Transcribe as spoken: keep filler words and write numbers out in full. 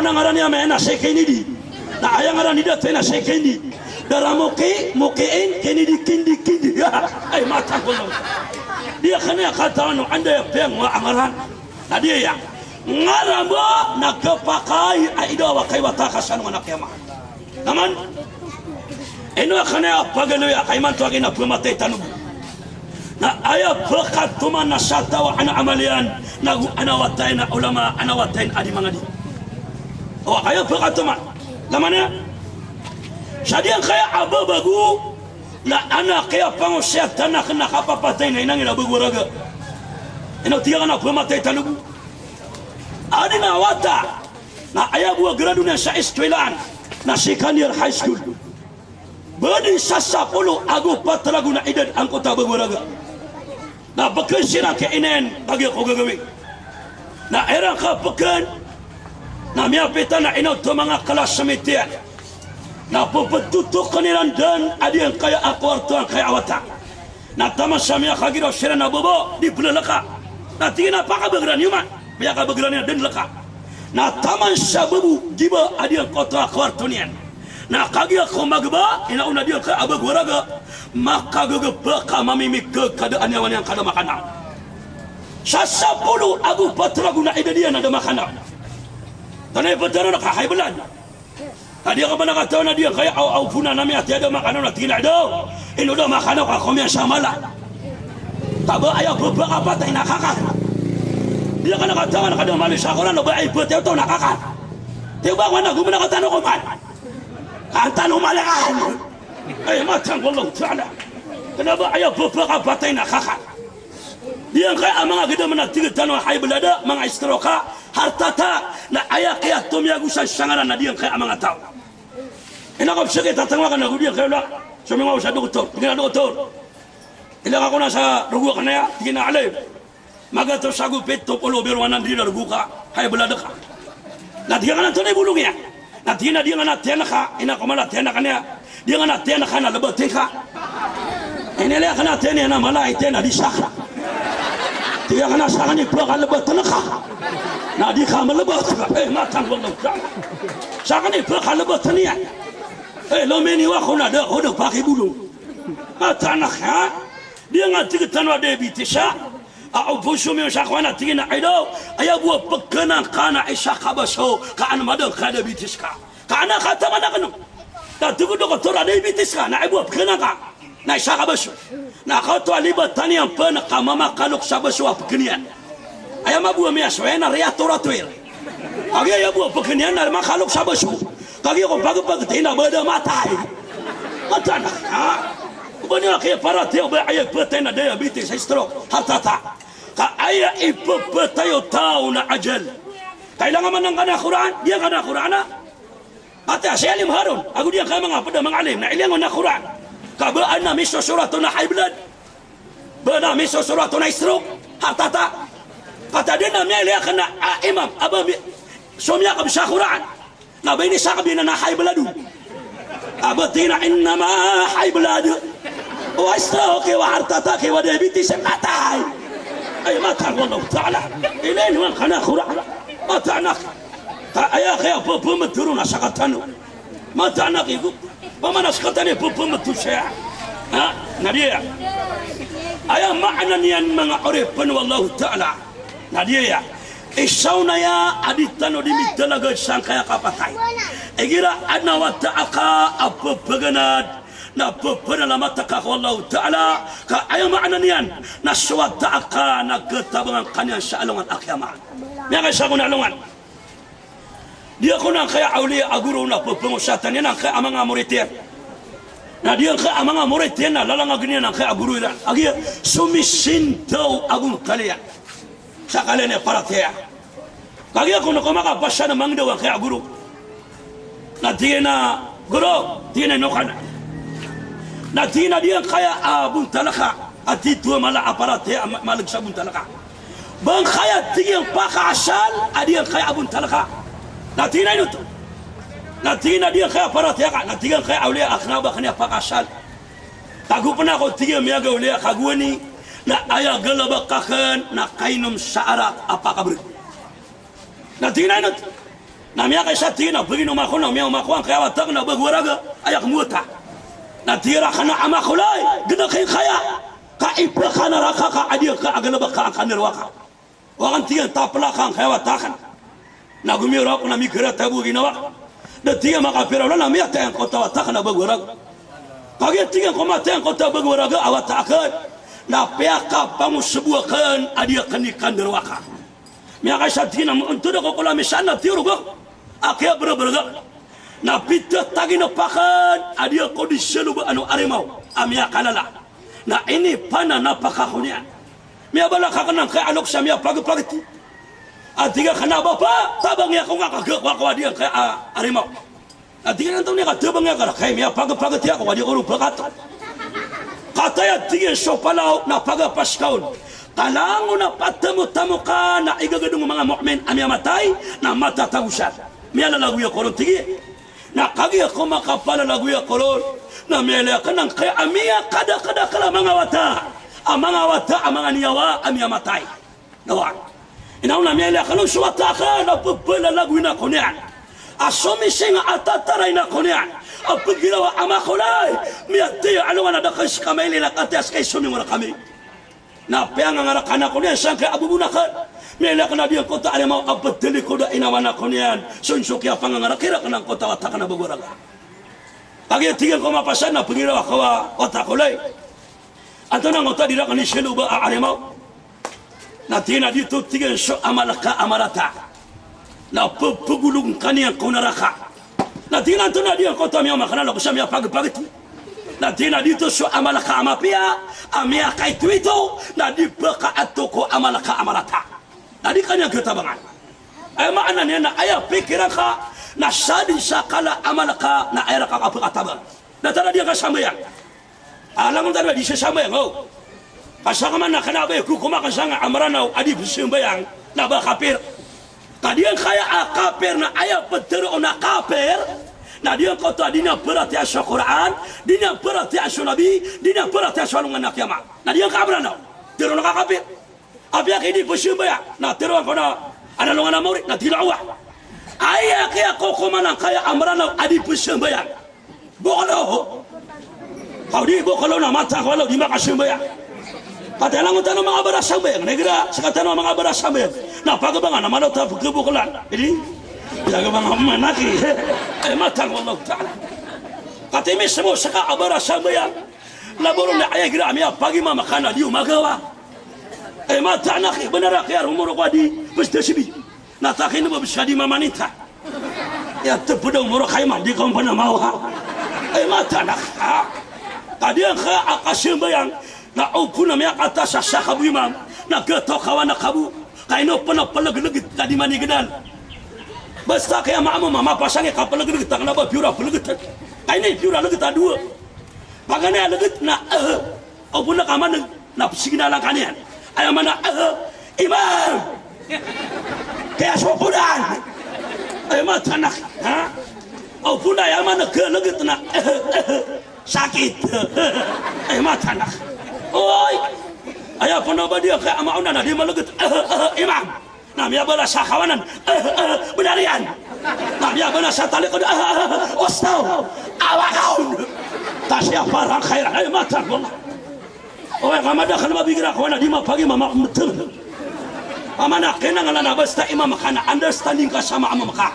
Na ngaran iyan maya na si Kennedy. Na aya ngaran i dato iyan na si Kennedy. Dara Moki, Mokiin, Kennedy, Kindi, Kindi. Ay, matag ko lang. Di akn aya katawan o anda aya piyangowaa a ngaran. Na di aya. Ngaran bo na khapakay a idawa kay wata ka sa alongan a kiyamat. Taman. Ino akn aya pagaloya ka imanto a giya na pmatay tano bo. Na aya pkatoman na sa taw a ana amal iyan, na go ana wata iyan a ulama, ana wata iyan a di mangadi. O, aya pkatoman. Laman iyan. Sa giyangkaya a babago, na ana kiyapangosiyatan akn na kapapatay na inangin a bago a raga. Ino tig akn a pmatay tano bo. Adn a wata. Na aya bo a grado niyan sa eskwelaan na second year high school. Ba dn sa sapolo ago pat ragon a idad angkoto a bago a raga. Na pkn siran ki ina iyan kagiya ko gagawii. Na iran kapkn na miyapitan a ina oto manga classmate iyan. Na pptotokn iran dn a giyangkaya a kowarto angkaya a wata. Na taman sa miyakagiraw siran a baba, di plalaka. Na tig iyan a pakabagran iyo man. Miyakabagran iyan, da dn laka. Na taman sa babo, giba a giyangkoto a kowarto niyan. Na kagiya ko magba, ina on a giyangkaya a bago a raga, makagagpa ka mamimik ka da a niyawa niyan ka da makanaw. Sa sapolo ago pat ragon a idad iyan a da makanaw. Tanay ptano na ka high blood. Na di akn ba katawan a giyangkaya a, a opona na miyatiyada makanaw na tig iyan a, "Daw, ino da makanaw ka komiyan sa mala." Ka ba aya pphakapatay na kakar. Di akn katawan ka da mali sa Qur'an, o ba aya pthay oto na kakar. Tiyo ba ko na gomana ka tano koman. Kan tano mala ka. Ay, matag ko Allah Ta'ala. Kna ba aya pphakapatay na kakar. Giyangkaya a manga gdam na tig tano a high blood, manga stroke, heart attack, na aya kiyatomiyagosan sa ngaran na giyangkaya a manga taw. Ina ko psiki tatangwa ka na go giyangkaya ola. Somingaw sa doktor, tig iyan a doktor. Ilaka ko na sa rogo akn aya, tig iyan a alay. Magatos ago pito polo, biro anan di na rogo ka, high blood ka. Na tig iyan a antonaa i bolong iyan. Na tig iyan a di nga na tiyan ka, ina ko mala tiyan ka niyan. Di nga na tiyan ka na lbtn ka. Inilay akn a tiyan iyan a mala i tiyan a di saka. Tig iyan a sakn i pkhalbtn ka. Na di ka mlbt. Eh, matag ko Allah Ta'ala. Sakn i pkhalbtn iyan. Eh, lominiwa ko na da ko da pakibolong. Matanak, ha? Di nga tig tano a diabetes, ha? A, o bo somiyo sa kowan a tig iyan a, "Ay daw, aya bo a pkhanang ka na isa ka baso, ka an madang ka diabetes ka." Ka an a kataman akn on. Na tig o doktor a diabetes ka, na aya bo a pkhanang ka na isa ka baso. Na kaoto a libatan iyan pn ka mamakalok sa baso a pkhan iyan. Aya mabo a miyasowa iyan na riyatoratoir. Kagiya aya bo a pkhan iyan na makalok sa baso. Kagiya ko pagpagtay na ba da matay. Matanak, ha? Oba niyo kiyaparatiyaya o ba aya pthay na diabetes, stroke, heart attack. Ka aya ipphatay o taw na ajal. Kailangan man angkanan a Qur'an, di angkanan a Qur'an a. Ati a si Alim Harun, ago di angkaya manga pd a manga alim, na ilingan a Qur'an. Ka ba adn a misosorat on a high blood. Ba adn a misosorat on a stroke, heart attack. Ka ta adn a miyailay akn a, a imam, a ba mi-, somiyakap sa Qur'an. Na ba inisakab iyan a high blood on. A ba tig iyan a innama high blood. O a stroke, o a heart attack, o a diabetes, matay. Ay, matag o Allah Ta'ala. Ilay niyo angkanan a Qur'an. Matanak. Ka aya kaya pphamtho ron a sakatano. Matanak igo. Pamana sakatano i pphamtho saya. Ha? Na di aya. Aya maana niyan manga oripn o Allah Ta'ala. Na di aya. Isa on aya a di tano di mitalagad sangkaya kapatay. Igira adn a wata aka a pphaganad, na pphanalamat aka ko Allah Ta'ala, ka aya maana niyan, na so wata aka na khatabangan ka niyan sa alongan a kiyamat. Miyakaisa kon a alongan. Di ako na angkaya awliya a goro na pphangosaten iyan angkaya a manga morit iyan. Na di angkaya a manga morit iyan na lalangagn iyan angkaya a goro iran. Agiya somisindaw a gontal iyan sa kaliyan a paratiyaya. Kagiya kon ko makapasad a mangdaw angkaya a goro. Na tig iyan a, "Goro," tig iyan a, "ino ka na?" Na tig iyan a, "Di angkaya a bontal ka a tito a mala a paratiyaya a ma-, malag sa bontal ka." Ba angkaya tig iyan pakaasal a di angkaya a bontal ka. Na tig iyan a ino oto. Na tig iyan a di angkaya paratiyaya ka. Na tig iyan angkaya awliya a kna ba kn iyan pakaasal. Tago pn ako tig iyan miyagawliya ka gowani na aya galbk akn na kainom sa arak a pakabrg. Na tig iyan a ino oto. Na miyakaisa tig iyan a ba giya no mako na miyaoma ko angkaya wata akn a bago a raga, aya kmowata. Na tig iyan rakn a ama ko lay, gdk i kaya ka ipkhanaraka ka a di ka a galbk ka angka narwaka. Wa akn tig iyan taplaka angkaya wata akn. Na gomiyoraw ako na mikarata bo ginawa. Da tig iyan makapira olan a miyatay angkoto a wata akn a bago a raga. Kagiya tig iyan ko matay angkoto a bago a raga a wata akn, na piyakapangosbo akn a di akn i kandarwaka. Miyakaisa tig iyan a, antonaa ko kola misaan na tiyorog ako a kiyabrabaraga. Na pithataginp akn a di ako di saloba ano arimaw a miyakalala. Na inipananap ako niyan. Miyabalak akn angkaya a loks a miyapagpagti. A tig akn a bapa, tabangi ako nga ka gako ako a di angkaya a arimaw. A tig iyan antonaa i katabangi ako rakn, miyapagpagti ako a di ako ron pakato. Kataya tig iyan so palaw na pagapas ka on. Ka langon a patamotamo ka na igagadong o manga mu'min a miyamatay na matatago san. Miyalalagoy ako ron tig iyan. Na kagiya ko makapalalagoy ako ron, na miyailay akn angkaya a miyakadakdakl a manga wata, a manga wata a manga niyawa a miyamatay. Na wa, ino na miyailay akn on so wata akn a pepelalagoyin ako niyan, a somising a tatarain ako niyan, a pegirawa a ama ko lay, miyatay a alongan a da ka ska mailay, na kataya ska i somingor kami. Na piyangangarkan ako niyan sangkaya a bobon akn. Miyailay akn a di angkoto a arimaw a petelikoda inawan ako niyan. So, so kiyapangangaraki rakn angkoto a wata akn a bago a raga. Kagiya tig iyan ko mapasad na pegirawa ko a wata ko lay. Antonaa angkoto a di rakn i saloba a arimaw? Na tig iyan a di oto tig iyan so amal ka a marata. Na pepegolong ka niyan ko naraka. Na tig iyan antonaa di angkoto a miyaoma ka na loks a miyapagpagti. Na tig iyan a di oto so amal ka a mapiya a miyakaitoito, na di pekaato ko amal ka a marata. Na di ka niyan katabangan. Aya maana niyan na aya pikiran ka na sadn sa kala a amal ka na aya rka kapekatabang. Na tano di ka sambayang. A langon tano di sa sambayang, o. Ka sangkaman na kna a ba kokoman ka sangka a Mranaw a di pzambayang na ba kapir. Ka di angkaya a kapir na aya ptharoon a kapir, na di angkoto a di niyan paratiyaya so Qur'an, di niyan paratiyaya so Nabi, di niyan paratiyaya so alongan a kiyamat. Na di angka a Mranaw, tharoon ka kapir. Apiya ka di pzambayang, na tharoon ko na, ana alongan a mawri, na di na owa. Aya kiyakokoman angkaya a Mranaw a di pzambayang. Bokolo. Kaw di bokolo na matag ko a law di makasambayang. Kataya langon tano manga barasambayang, na igira sktano manga barasambayang na pagabangan na mala o ta pkhabokolan. Di? Pagabangan manaki. Aya matag ko a Allahu Ta'ala. Kataya mismo ska a barasambayang na boro na aya igira a miyapagimam ka na di o magawa. Aya matag anaki, bnar a kiyaromoro ko a di pztasbi. Na takin bo bs ka di mamaninta. Aya tpd a omoro ka iman, di ka on pn a mawa. Aya matag anaki, ha? Ka di angka a kasambayang, na o pn a miyakata sa saka bo imam, na katokawan a ka bo. Ka ino pn a plglt ka di manignal. Basta kiya maamom a mapasang i kaplglt a kna ba piyor a plglt. Ka ino i piyor a lgt a dowa. Paganay a lgt na, eh. O pn a kamaneg na psignalan ka niyan. Aya maana, eh, imam. Kaya so pn a. Aya matag anaki, ha? O pn a aya maana ka lgt na, eh, eh, sakit. Aya matag anaki. Oy. Aya pn a ba di angka a maona na di malgt, eh, eh, imam. Na miyabalas sa kawanan, eh, eh, bnar iyan. Na miyabalas sa talikod, eh, eh, eh, osto, awa ka on. Ta siyapa rangkay, aya matag anaki. Oway, ka madakl a mabigr a kawanan, di mapagimam a mtl. Aya maana kinanglan a basta imam ka na understanding ka sa maamom ka.